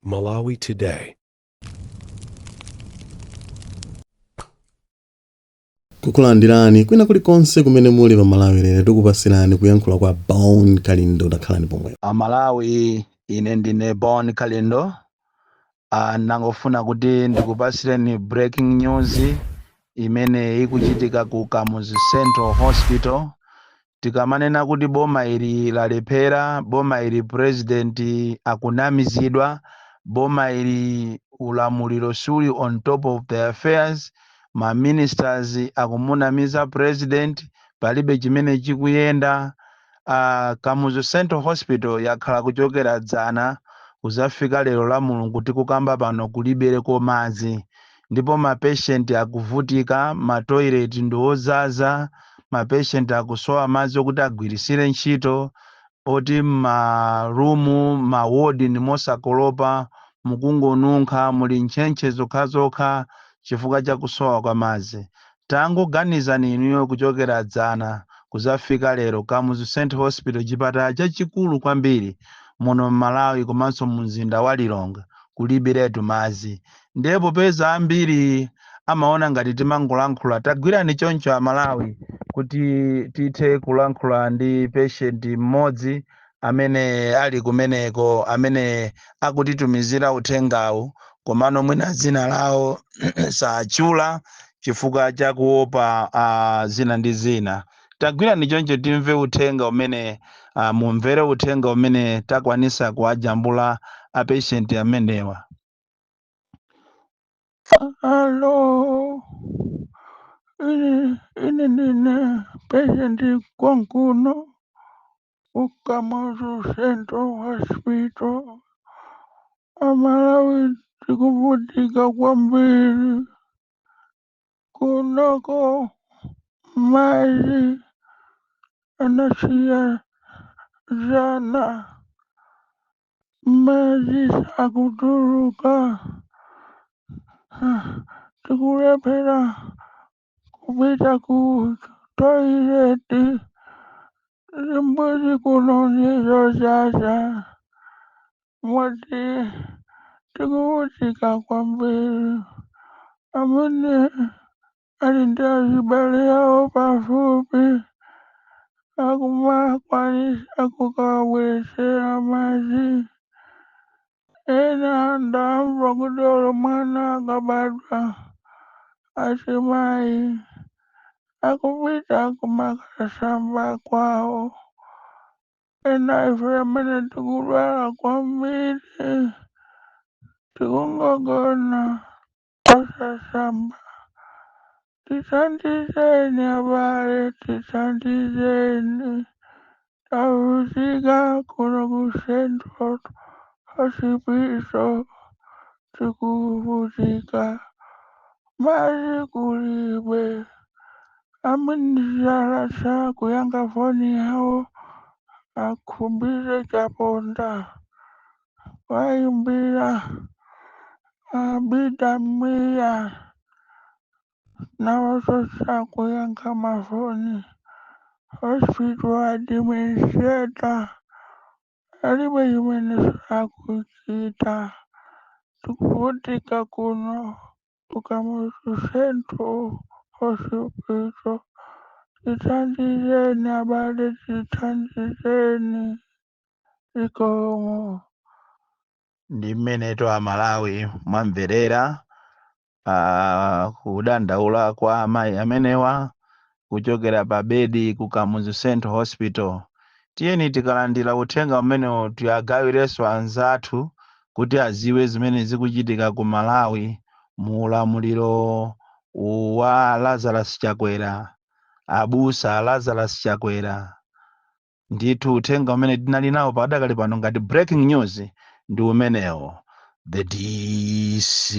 Malawi Today. Kukulandirani kwina kulikonse kumene muli pa Malawi Lero, tikupasirani kuyankhula kwa Bon Kalindo. Takhalani pomwepo. Amalawi, ine ndine Bon Kalindo. Nangofuna kuti ndikupasireni breaking news imene ikuchitika ku Kamuzu Central Hospital. Tikamanena kuti boma ili lalephera, boma ili president akunamizidwa, boma ili ulamuliro suli on top of the affairs, ma ministers akumunamiza president, palibe chimene chikuyenda. Kamuzu Central Hospital yakhala kuchokera dzana kuzafika lero la Mulungu tikukamba pano kulibereko madzi, ndipo ma patient akuvutika, ma toilet ndi ozaza, ma patient akusowa madzi okuti agwirisire ntchito, oti ma room, ma ward ndi mosakolopa, mukungonunkha, muli ntchentche zokhazokha chifukwa cha kusowa kwa madzi. Tangoganizani inuyo, kuchokera dzana kuzafika lero, Kamuzu Central Hospital, chipatala chachikulu kwambiri muno m'Malawi komanso mu mzinda wa Lilongwe, kulibiretu madzi. Ndiye popeza ambiri amaona ngati timangolankhula, tagwirani choncho Amalawi kuti tithe kulankhula ndi patient mmodzi amene ali kumeneko, amene akutitumizira uthengawu, komano mwina dzina lawo satchula chifukwa chakuopa zina ndi zina. Tagwirani choncho timve uthenga umene, mumvere uthenga umene takwanisa kuwajambula a patient amenewa. Hello, ine ndine patient konkuno ku Kamuzu Central Hospital. Amalawi, tikuvutika kwambiri kunoko. Madzi anasiya dzana, madzi sakutuluka. Tikulephera kupita ku toilet, zimbudzi kuno ndizozaza, moti tikuvutika kwambiri. Amene ali ndi azibale awo pafupi akumakwanisa kukawabweretsera madzi. Ena ndamva kuti olo mwana akabadwa, azimayi akupita kumakasamba kwawo. Ena ife amene tikudwala kwambiri tikungogona osasamba. Tithandizeni abale, tithandizeni, tavutika kuno ku Central Hospital, tikuvutika, madzi kulibe. Amene kuyankha foni yawo akhumbize Chaponda, wayimbira Abida Mia, nawonso sakuyankha mafoni. Hospital administrator alibe chimene sakuchita. Tikuvutika kuno ku Kamuzu Central Hospital. Tithandizeni abale, tithandizeni, zikomo. Ndi mmeneto Amalawi mwamverera kudandaula kwa amayi amenewa kuchokera pa bedi ku Kamuzu Central Hospital. Tiyeni tikalandira uthenga umenewo tiyagawirenso anzathu kuti aziwe zimene zikuchitika ku Malawi mu ulamuliro wa Lazarus Chakwera, abusa Lazarus Chakwera. Ndithu uthenga umene tinali nawo padakali pano ngati breaking news ndi umenewo. The DC.